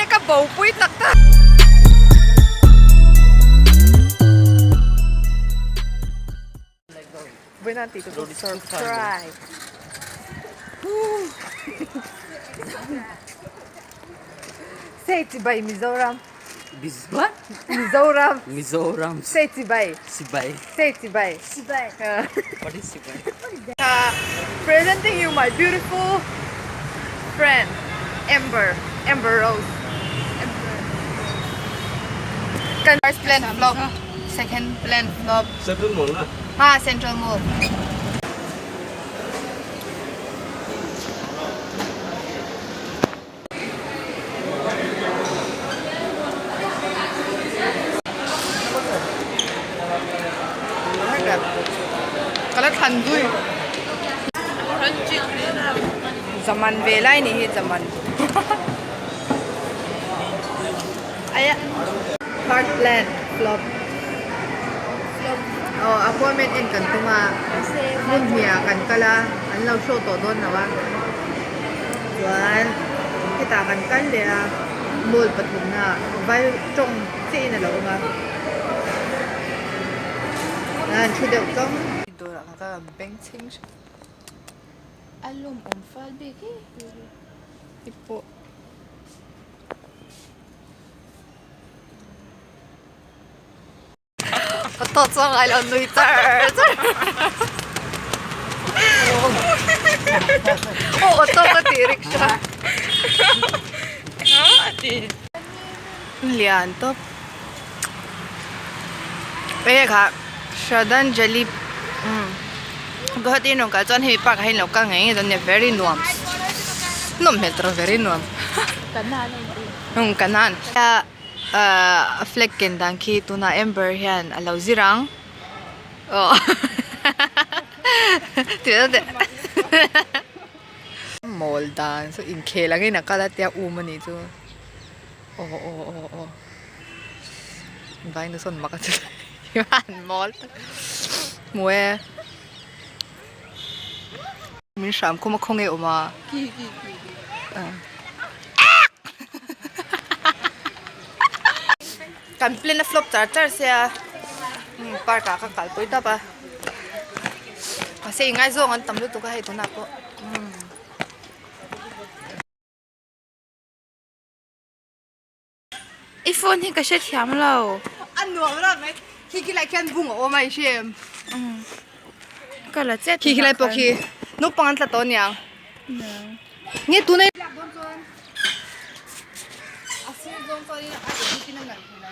te ka bo pui tak tak. Vawiin tih tur chu surprise. Say chibai Mizoram. What? Mizoram. Mizoram. Say chibai. Chibai. Say chibai. Chibai. What is chibai? Presenting you my beautiful friend Amber. Amber Rose. Amber. Kan first plan flop, second plan flop. Central Mall na? Ha, Central Mall. Ka la thlan zui. Zaman ve lai nih hi zaman. Aia. Third plan flop. Aw appointment en kan tum a hmun hnih ah kan kal a an lo show tawh dawn lo a chuan hetah kan kal leh a mall pathumna ah vai tawng chiah in a lo awm a an thu deuh tawng. Dawrah kan kal a bengchheng hret a lawmawm fal bik hi i pawh. Ka tawt chuang ngai lo nui char char. Aw auto ka tih rickshaw. Lian tawp. Enge kha Shraddhanjali umm Guwahati in rawn kal chuan hemi park ah hian lo kal ngei ngei dawn nia very nuam nawm hmel tawrh very nuam. Umm kanan. Ahh a flag ken dan khi tunah Amber hian a lo zir ang aw tih deuh teh mawl dan chu inkhel angin a kal a tia um a nih chu aw aw aw aw vainu sawn mak a ti an mawl hmu e min hram khum a khawnge awm a. Kan plan a flop char char sia park ah ka kalpui tawp a mahse ingaizawng an tam lutuk a hei tunah pawh. I phone hi ka hre thiam lo. A nuam rap mai. Khi khi lai khian bung a awm a i hre em? Ka la chet. Khi khi lai pawh khi naupang an tla tawh aniang. Nge tuna i lak dawn chuan a sir zawng chuan in a edit in a nalh thei lo.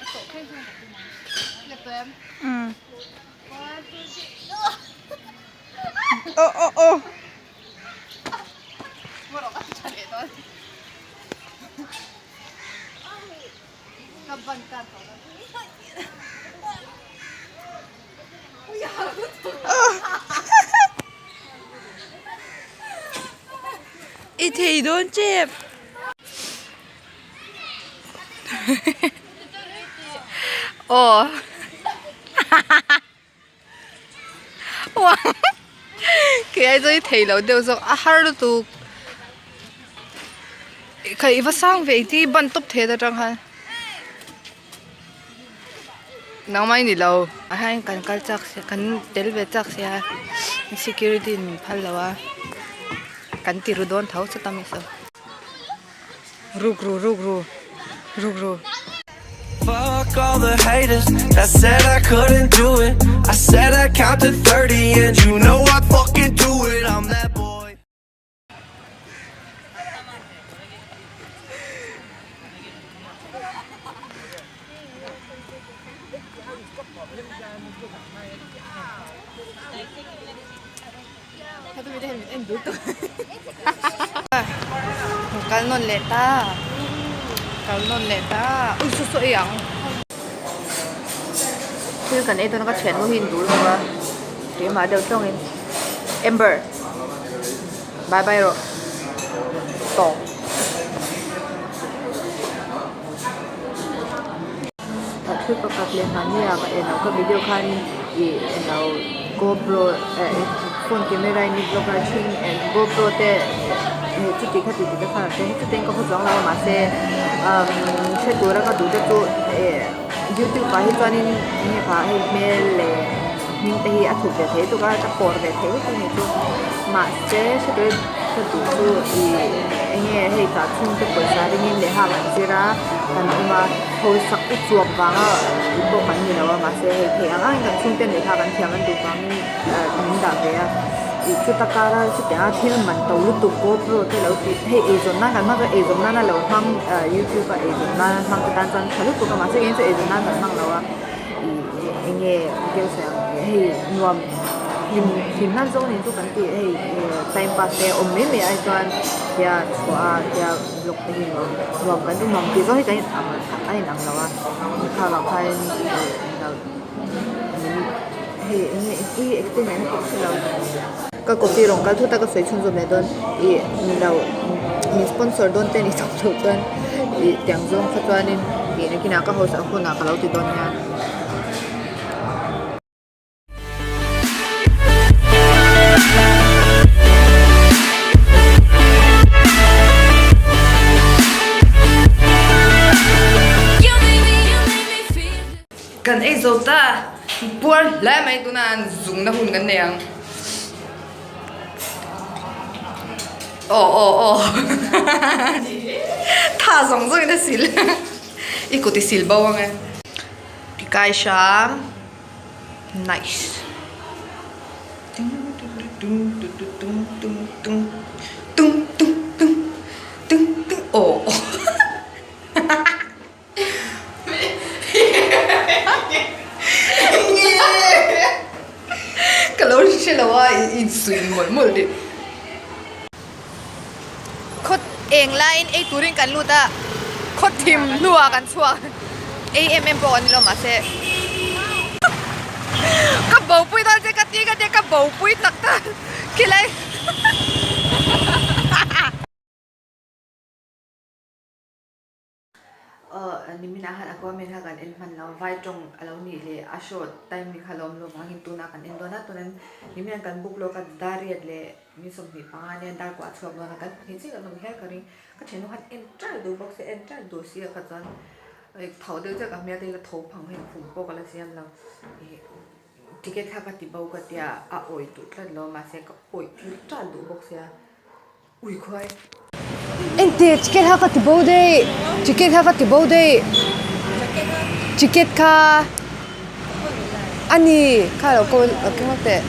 A tawh phei chuan ka tum ang. I la tawh em? One, two, three, go! Oh oh oh. I thei dawn chep. Aw. Kei ai chuan i thei lo deuh zawk a har lutuk kha i va sang ve engtin i ban tawp thei atang khan nangmah i ni lo ah hian kan kal chak sia kan tel ve chak sia security in min phal lo a kan ti ru dawn tho chawt a mi saw. Ruk ru ruk ru ruk ru. Fuck all the haters that said I couldn't do it. I said I count to 30 and you know I fucking do it. I'm that boy. Kal nawn leh ta kal nawn leh ta ui saw saw ei ang thil kan ei dawn a ka thiannu hi in dul bawk a keimah deuh tawngin Amber bye bye rawh tawp. Thil pakhat leh hmanni ah ka en lo ka video khan ih eng lo GoPro eh. Phone camera in mi vlogger thin eh GoPro te eh chuti khati tih te khan an sawi a chutiang ka hmu chuang lo a mahse umm hre tura ka duh te chu eh youtube ah hi chuanin enge kha hei hmel leh hming te hi a thup ve thei tuk a ka pawr ve thei vek a ni chu mahse hre tura ka duh chu ih enge hei tah chhungte pawisa ringin lehkha kan zir a kan awm a hawisak u chuak vanga tih pawh kan ni lo a mahse hei theih ang angin kan chhungte lehkha kan thiam an duh vangin. Min dah ve a ih chuta kara chutianga thil man to lutuk GoPro te lo tih hei eizawn nan kan hmang chuan eizawn nana lo hmang youtube a eizawn nana hmang te tan chuan tha lutuk a mahse keiin chu eizawn nan kan hmang lo a ih eng nge deuh sawi ang hei nuam hlim hlim hlan zawng nen chu kan tih hei time pass te awm mai mai ai chuan tia chhuah a tia vlog te hi nuam nuam kan ti nuam tih zawng hi kan in ang a in ang lo a kha vang khanin min. Hei eng nge i explain ngaihna pawh ka hre lo. Ka coffee rawn kal thut a ka sawi chhunzawm leh dawn ih ni lo min sponsor dawn te ni chauh loh chuan ih tiang zawng kha chuanin ih nakinah ka house ah hunah ka lo ti dawn nia. Kan ei zo ta puar hle mai tuna an zung na hun kan nei ang aw aw aw tha zawng zawng in a sil i kut i sil bo ang e tikai hram nice tung tung tung tung tung tung tung tung tung tung tung aw aw. Ka lo hre lo a i insuih mawlh mawlh tih. Khaw eng laiin ei turin kan lut a, khaw thim hnuah kan chhuak. Ei em em pawh kan ni lo mahse ka bopui dawn che ka ti ka tia ka bopui tak tak khilai. Aw niminah khan Aquaman kha kan en hman lo vai tawng a lo nih leh a show timing kha a lo awm lo vangin tunah kan en dawn a tunin niminah kan book lawk a dar riat leh ni 25 ania dar kuah a chhuak dawn a kan pahnih chiah kan awm hial ka ring ka thiannu khan en ṭalh duh bawk se en ṭalh duh si a kha chuan tho deuh chiah ka hmel te hi la tho phang hei khum pawh ka la siam lo ih ticket kha ka ti bo ka tia a awih duh tlat lo mahse ka awih tir ṭalh duh bawk sia. Ui khuai. Engti ticket kha ka ti bo daih ticket kha ka ti bo daih ticket kha a ni kha lo ko lo keng lawk teh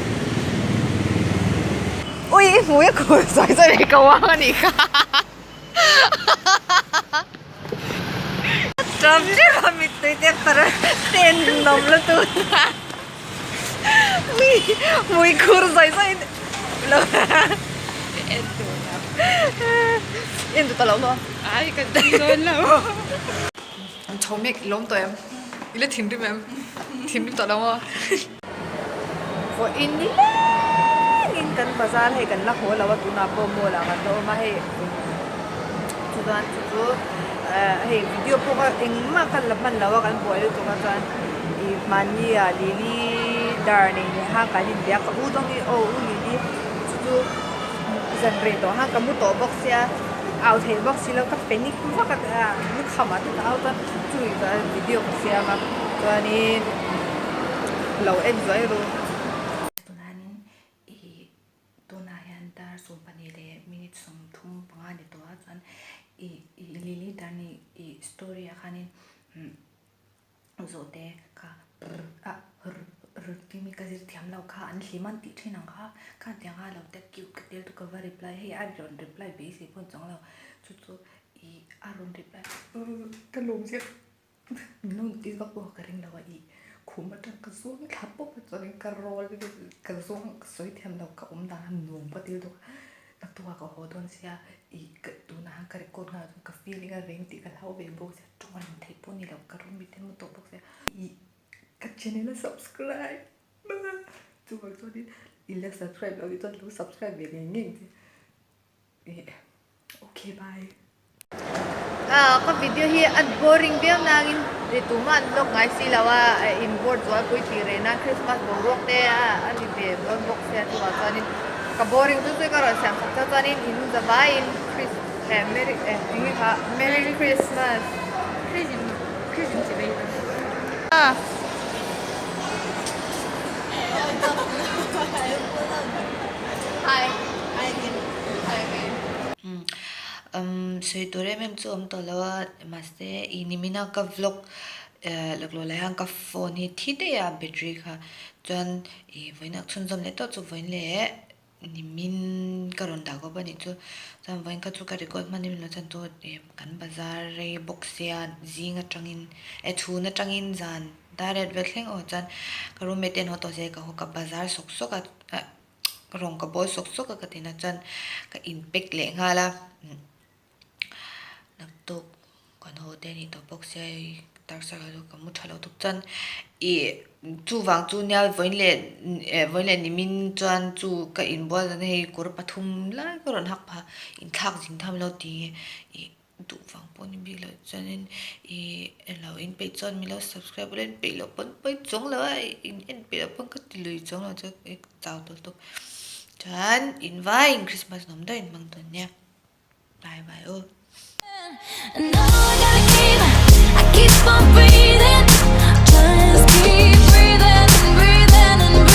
ui i hmui a khur sawi sawi leh ka uang a nih kha ṭap ṭep a mittui te a ten nawm lutuk Ui hmui khur zawi zawi lo en tur lo en duh ta lo maw ai ka ti dawn lo an chho mek i lawm tawh em i la thinrim em thinrim tawh lo maw vawiin ni lengin kan bazar hei kan la haw lo a tunah pawh mall ah kan la awm a hei chuan chu chu hei video pawh kha engmah ka la hman lo a kan buai lutuk a chuan. Ih mahni ah Lily dar nei leh kha kan inbia ka u dawng i aw u Lily chu chu zan reh tawh khan ka mu tawh bawk sia au theih bawk si lo ka panic vak a lukham ah te ka au chuan chumi chuan video ka siam a chuanin lo en zuai ru. Tunah ih tunah hian dar 12 leh minute 35 ni tawh a chuan ih Lily dar ni ih story ah khanin Zawhte kha rr a rr rr timi ka zir thiam lo kha an hlim an tih thin ang kha kha tiang a lo te cute ka tel tu ka va reply hei a rawn reply beisei pawh ni chuang lo chu chu ih a rawn reply ka lawm ziah min lo notice vak pawh ka ring lo a ih khum atang ka zawng thla pawp a chuanin ka roll ka zawng ka sawi thiam lo ka awm dan a nuam ka til deuh a. Naktuk ah ka haw dawn sia ih ka tunah khan ka record nghal chuan ka feeling a reng tih ka hlau ve bawk sia tawng an theih pawh ni lo ka room mite mu tawh bawk sia ih ka channel a subscribe chuvang chuanin i la subscribe loh hi chuan lo subscribe ve ngei ngei che ih okay bye. Ka video hi a boring viau nangin tumah an vlog ngai si lo a, in board zualpui tih reh nan Christmas boruak te a ni ve dawn bawk sia chuvang chuanin ka boring chu chu ka rawn siam sak chauh chuanin in zavaiin Chris eh Merry eh eng nge kha Merry Christmas. Umm sawi tur em em chu awm tawh lo a mahse ih nimina ka vlog eh laklawh lai hian ka phone hi thi daih a battery kha chuan ih vawiin ah chhunzawm leh tawh chu vawiin leh nimin ka rawn dah kawp a nih chu chuan vawiin kha chu ka record hman em lo chuan chu ih kan bazar rei bawk sia zing atangin eh chhun atangin zan dar riat vel thleng aw chuan ka roommate te an haw tawh sia ka haw ka bazar sawk sawk a. Rawng ka bawl sawk sawk a ka tina chuan ka in pack leh nghal a naktuk kan haw te anih tawh bawk sia hei taksa kha chu ka mu tha lo tuk chuan ih chuvang chu nia vawiin leh eh vawiin leh nimin chuan chu ka inbual zan hei kawr pathum lai ka rawn hak phah inthlak zing tham lo ti ih. Duh vang pawh ni bik loh chuanin ih eng lo in peih chuan min lo subscribe ula in peih loh pawn pawi chuang lo a in en peih loh pawn ka ti lui chuang lo chuan i chau tawh tawp chuan in vaiin Christmas nuam deuh in hmang dawn nia bye bye aw.